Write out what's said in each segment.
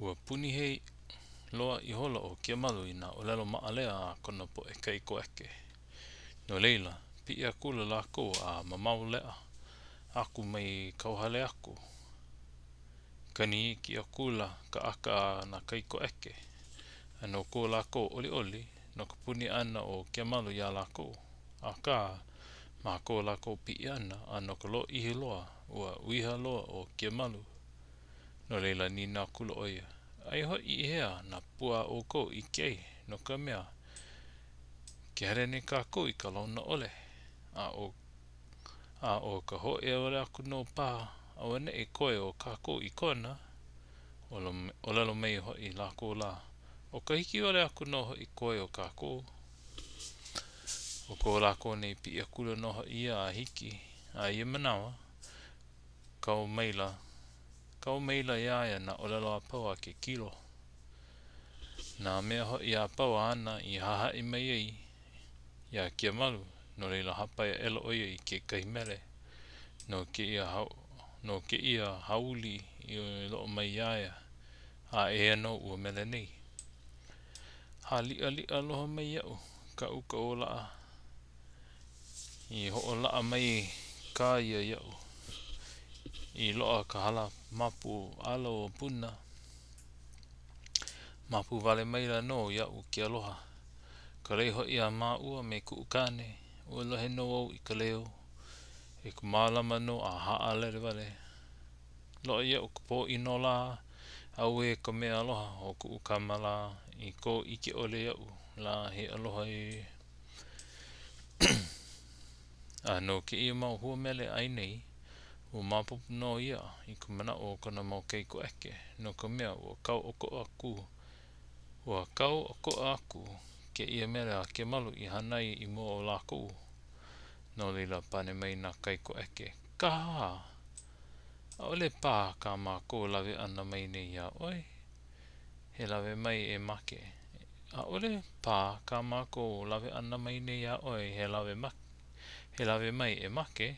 Ua punihei loa ihola ʻo Kiamalu i nā ʻōlelo maʻalea a kona poʻe kaikoʻeke. No laila, piʻi akula lākou a mamao leʻa aku mai kauhale aku. Kani iki akula ka ʻaka a nā kaikoʻeke, a no ko lākou ʻoliʻoli no ka puni ʻana o Kiamalu iā lākou. Akā, ma ko lākou piʻi ʻana a no ka lōʻihi loa, ua uiha loa ʻo Kiamalu. No laila, nīnau akula ʻo ia, Aia hoʻi i hea nā pua a ʻoukou i ʻike ai, no ka mea, ke hele nei kākou i ka launa ʻole, a ʻo a ʻo ka hōʻea wale aku nō paha auaneʻi koe o kākou i Kona? ʻŌlelo mai hoʻi lākou lā, ʻO ka hiki wale aku nō hoʻi koe o kākou. ʻO ko lākou nei piʻi akula nō hoʻi ia a hiki, a ia manawa, kau maila, kau maila iā ia nā ʻōlelo a pau a ke kilo. Nā mea hoʻi a pau āna i hahaʻi mai ai iā Kiamalu, no laila hāpai aʻela ʻo ia i kekahi mele no kēia no kēia hauʻoli i loaʻa mai iā ia, a eia nō ua mele nei. Hāliʻaliʻa aloha mai iaʻu ka uka o laʻa I hoʻolaʻa mai kā ia iaʻu I loaʻa ka hala mapu ʻala o Puna. Mapu wale maila nō iaʻu ke aloha Ka lei hoʻi a māua me kuʻu kāne Ua lohe nō au i ka leo I ka mālama nō a haʻalele wale Loaʻa iaʻu ka pōʻino lā Auē ka mea aloha o kuʻu kama lā I kō ʻike ʻole iaʻu lā he aloha ē. A no kēia mau hua mele ʻai nei, ua maopopo nō ia i ka manaʻo o kona mau kaikoʻeke, no ka mea, ua kau ʻokoʻa aku, ua kau ʻokoʻa aku kēia mele a Kemalu i hana ai i mua o lākou. No laila, pane mai nā kaikoʻeke, Kāhāhā! ʻAʻole paha kā mākou lawe ʻana mai nei iā ʻoe. He lawe mai e make. ʻAʻole paha kā mākou lawe ʻana mai nei iā ʻoe he lawe he lawe mai e make,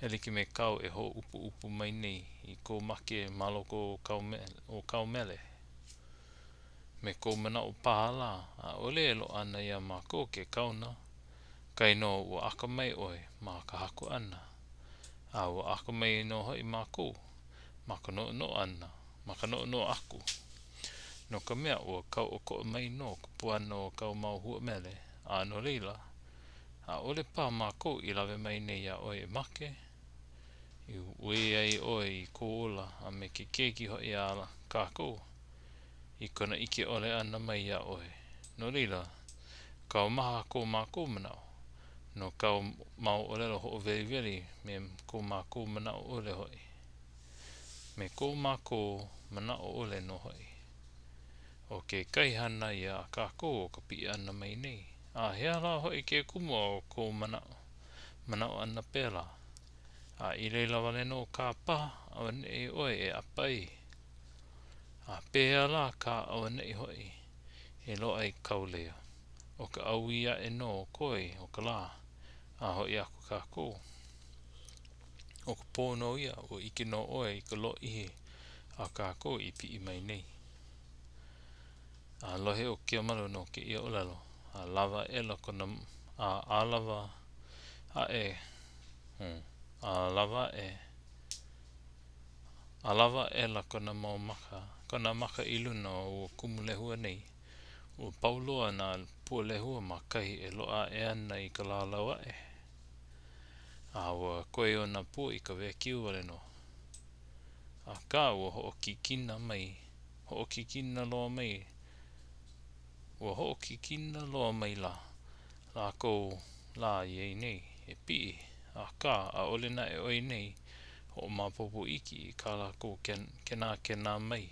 e like me kāu e hōʻupuʻupu mai nei i kou make ma loko o kāu o kāu mele. Me kou manaʻo paha lā, ʻaʻole e loaʻa ana iā mākou ke kaona. Kainō ua akamai ʻoe ma ka haku ʻana, a ua akamai nō hoʻi mākou ma ka noʻonoʻo ʻana. ma ka noʻonoʻo aku. No ka mea, ua kau ʻokoʻa mai nō ka puana o kāu mau hua mele, a no laila, ʻaʻole paha mākou i lawe mai nei iā ʻoe e make, i uē ai ʻoe i kou ola a me ke keiki hoʻi a kākou, i kona ʻike ʻole ʻana mai iā ʻoe. No laila, kaumaha ko mākou manaʻo, no kāu mau ʻōlelo hoʻoweliweli me ko mākou manaʻo ʻole hoʻi. Me ko mākou manaʻo ʻole nō hoʻi. ʻO kekahi hana ia a kākou o ka piʻi ʻana mai nei. A he aha lā hoʻi ke kumu o kou manaʻo manaʻo ʻana pēlā? A i laila wale nō kā paha auaneʻi ʻoe e ʻapa ai. A pehea lā kā auaneʻi hoʻi e loaʻa ai kāu leo? ʻO ka ʻaui aʻe nō koe o ka lā, a hoʻi aku kākou. ʻO ka pō nō ia, ua ʻike nō ʻoe i ka lōʻihi a kākou i piʻi mai nei. A lohe ʻo Keamalu no kēia ʻōlelo, a lawa aʻela kona a ʻalawa aʻe a lawa aʻe ʻalawa aʻela kona mau maka kona maka i luna o ua kumu lehua nei. Ua pau loa nā pua lehua ma kahi e loaʻa aʻe ana i ka lālau aʻe. A ua koe o nā pua i ka wēkiu wale nō. Akā, ua hoʻokikina mai, hoʻokikina loa mai, ua hoʻokikina loa maila lākou lā iā ia nei e piʻi, akā, ʻaʻole naʻe ʻo ia nei hoʻomaopopo iki i kā lākou kēnākēnā mai.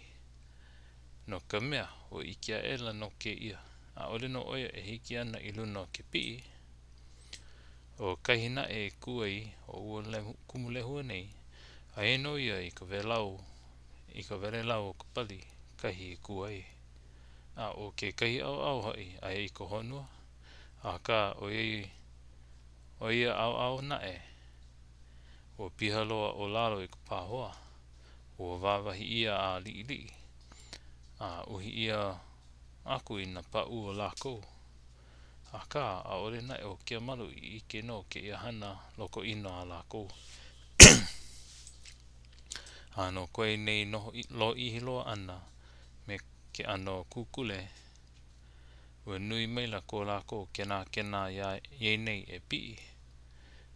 No ka mea, ua ʻike aʻela nō kēia, ʻaʻole nō ʻo ia e hiki ana i luna o ke piʻi. ʻO kahi naʻe e kū ai ʻo ua kumu lehua nei, aia nō ia i ka wēlau i ka welelau o ka pali, kahi e kū ai. A ʻo kekahi ʻaoʻao hoʻi, aia i ka honua, akā, ʻoiai ʻo ia ʻaoʻao naʻe, ua piha loa ʻo lalo i ka pāhoa, ua wāwahi ʻia a liʻiliʻi. A uhi ʻia aku i nā pāʻū o lākou. Akā, ʻaʻole naʻe ʻo Keamalu i ʻike no kēia hana lokoʻino a lākou. A no ko ia nei noho lōʻihi loa ʻana me ke ʻano kūkule, ua nui maila ko lākou kēnākēnā iā ia nei e piʻi,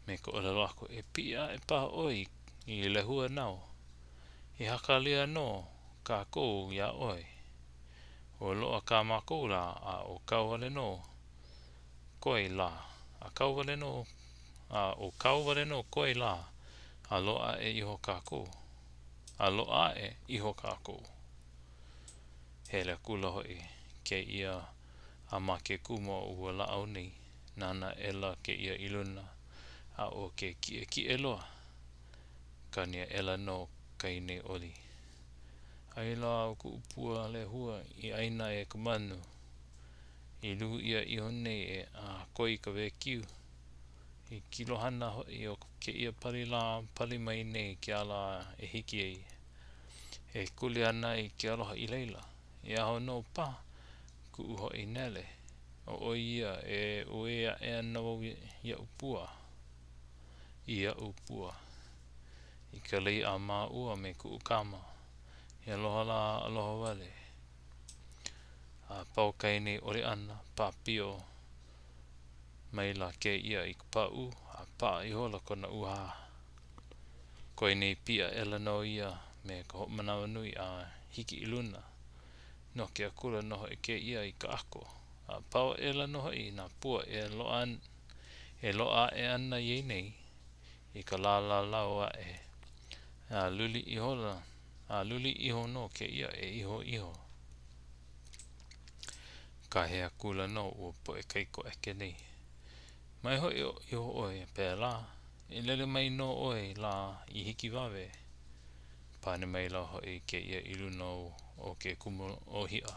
me ka ʻōlelo aku, E piʻi aʻe paha ʻoe i Lehua nāu. E hākālia nō kākou iā ʻoe. Ua loaʻa kā mākou lā, a ʻo kāu wale nō koe lā, a kāu wale nō, a ʻo kāu wale nō koe lā, a loaʻa aʻe iho kākou. A loaʻa aʻe iho kākou. Hele akula hoʻi kēia a ma ke kumu o ua lāʻau nei, nānā aʻela kēia i luna, a ʻo ke kiʻekiʻe loa, kani aʻela nō kai nei oli. Aia lā ʻo kuʻu pua lehua i ʻai na e ka manu, i luhu ʻia iho nei e a koi ka wēkiu, i kilohana hoʻi o kēia pali lā pali mai nei ke ala e hiki ai. E kuleana ai ke aloha i laila. E aho nō paha kuʻu hoʻi nele, ʻo ʻoe ia e uē aʻe ana wau iaʻu pua, i aʻu pua, i ka lei a māua me kuʻu kama, he aloha lā aloha wale. A pau kai nei oli ʻana, pāpio maila kēia i ka pāʻū, a paʻa ihola kona ʻūhā. Koe nei piʻi aʻela nō ia me ka hoʻomanawanui a hiki i luna. Noke akula nō hoʻi kēia i ka ʻako, a pau aʻela nō hoʻi nā pua e loaʻa e loaʻa aʻe ana iā ia nei i ka lalalau aʻe, a luli ihola a luli iho nō kēia e iho iho. Kāhea akula nō ua poʻe kaikoʻeke nei, Mai hoʻi iho ʻoe pēlā, e lele mai nō ʻoe lā i hikiwawe. Pane maila hoʻi kēia i luna o ke kumu ʻōhiʻa.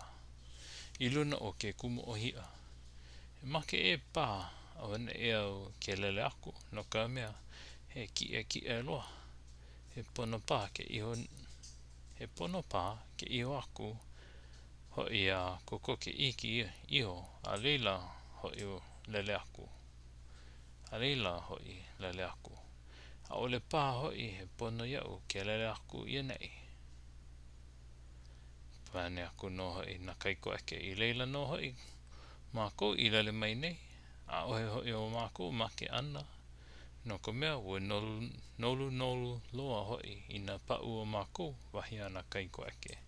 I luna o ke kumu ʻōhiʻa. E make ʻē paha auaneʻi au ke lele aku, no ka mea, he kiʻekiʻe loa. He pono paha ke iho, he pono paha ke iho aku hoʻi a kokoke iki iho, a laila hoʻi lele aku. A laila hoʻi lele aku. ʻAʻole paha hoʻi he pono iaʻu ke lele aku i ʻaneʻi. Pane aku nō hoʻi nā kaikoʻeke, I laila nō hoʻi mākou i lele mai nei, ʻaʻohe hoʻi o mākou make ʻana, no ka mea, ua nolunolu loa hoʻi i nā pāʻū o mākou, wahi a nā kaikoʻeke.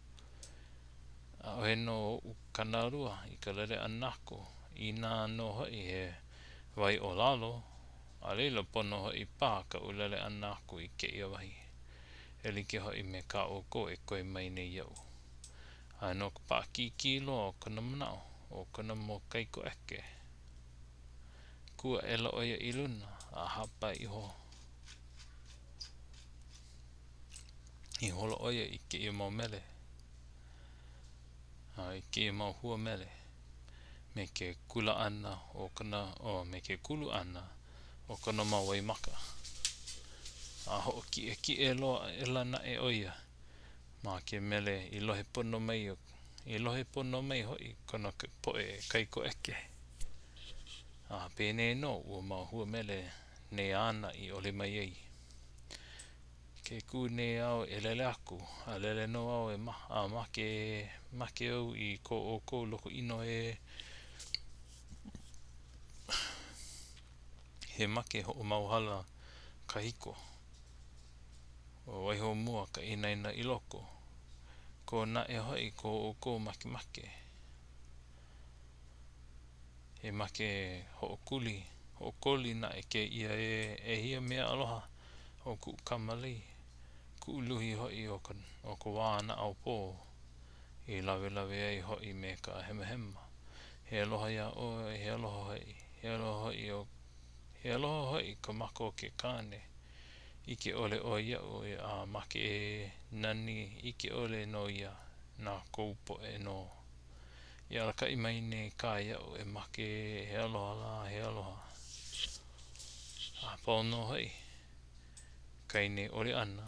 ʻAʻohe nō oʻu kānalua i ka lele ʻana aku, inā nō hoʻi he wai o lalo, a laila pono hoʻi paha kaʻu lele ʻana aku i kēia wahi, e like hoʻi me kā ʻoukou e koi mai nei iaʻu. A no ka paʻakikī loa o kona manaʻo o kona mau kaikoʻeke, kū aʻela ʻo ia i luna a hāpai iho ihola ʻo ia i kēia mau mele, a i kēia mau hua mele, me ke kula ʻana o kona, oh, me ke kulu ʻana o kona mau waimaka. A hoʻokiʻekiʻe loa aʻela naʻe ʻo ia ma ke mele i lohe pono mai, i lohe pono mai hoʻi kona poʻe kaikoʻeke. A penei nō ua mau hua mele nei āna i oli mai ai. Ke kū nei au e lele aku, a lele nō au e a make, make au i ko ʻoukou loko ʻino ē. He make hoʻomauhala kahiko. Ua waiho mua ka inaina i loko. Kō naʻe hoʻi ko ʻoukou makemake. He make hoʻokuli, hoʻokoli naʻe kēia ē ʻEhia mea aloha o kuʻu kamalei, kuʻu luhi hoʻi o ka o ka wā naʻaupō, i lawelawe ai hoʻi me ka hemahema. He aloha iā ʻoe, he aloha hoʻi, he aloha hoʻi o he aloha hoʻi ka maka o ke kāne. ʻIke ʻole ʻoe iaʻu a make ē, nani ʻike ʻole nō ia na kou poʻe nō. I alakaʻi mai nei kā iaʻu e make ē, he aloha lā, he aloha. A pau nō hoʻi kai nei oli ʻana.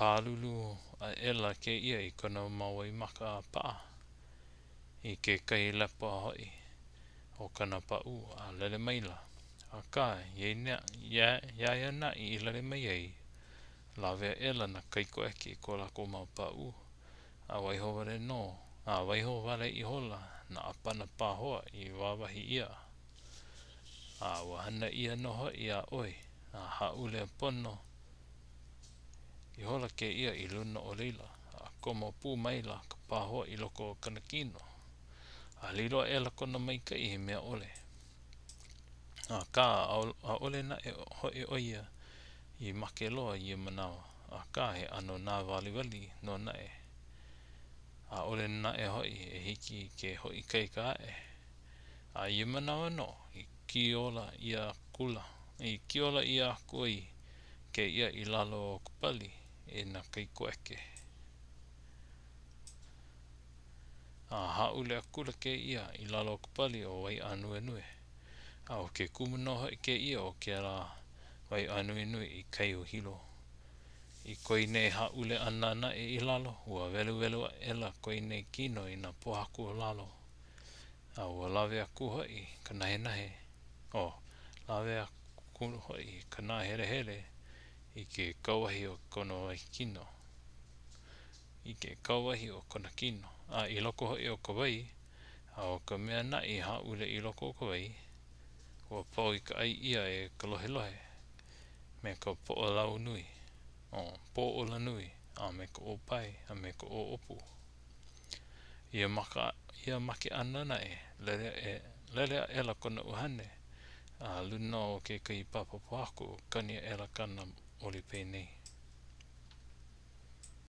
Pālulu aʻela kēia i kona mau waimaka a paʻa i kekahi lepo hoʻi o kāna pāʻū, a lele maila. Akā, iā ia naʻe i lele mai ai, lawe aʻela nā kaikoʻeke i ko lākou mau pāʻū, a waiho wale nō, a waiho wale ihola nā ʻāpana pāhoa i wāwahi ʻia. A ua hana ʻia nō hoʻi a ʻoi, a hāʻule pono ihola kēia i luna o laila, a komo pū maila ka pāhoa i loko o kona kino, a lilo aʻela kona maikaʻi he mea ʻole. Akā, ʻaʻole naʻe hoʻi ʻo ia i make loa i ia manawa, akā he ʻano nāwaliwali nō naʻe. ʻAʻole naʻe hoʻi e hiki ke hoʻoikaika aʻe. A i ia manawa nō i kiola ʻia akula, i kiola ʻia aku ai kēia i lalo o ka pali e nā kaikoʻeke. A hāʻule akula kēia i lalo o ka pali ʻo Waiʻānuenue. A ʻo ke kumu nō hoʻi kēia o kēlā wai ānuenue i kai o Hilo. I ko ia nei hāʻule ʻana naʻe i lalo, ua weliweli aʻela ko ia nei kino i nā pōhaku o lalo. A ua lawe aku hoʻi ka nahenahe, oh, lawe aku hoʻi ka nāhelehele i ke kauwahi o kona wahi kino. I ke kauwahi o kona kino, a i loko hoʻi o ka wai, a ʻo ka mea naʻe i hāʻule i loko o ka wai, ua pau i ka ʻai ʻia e ka lohelohe, me ka poʻolau nui, oh, poʻola nui, a me ka ʻōpae, a me ka ʻoʻopu. Ia maka, ia make ʻana naʻe, lele aʻe, lele aʻela kona ʻuhane a luna o kekahi papa pōhaku, kani aʻela kāna oli penei.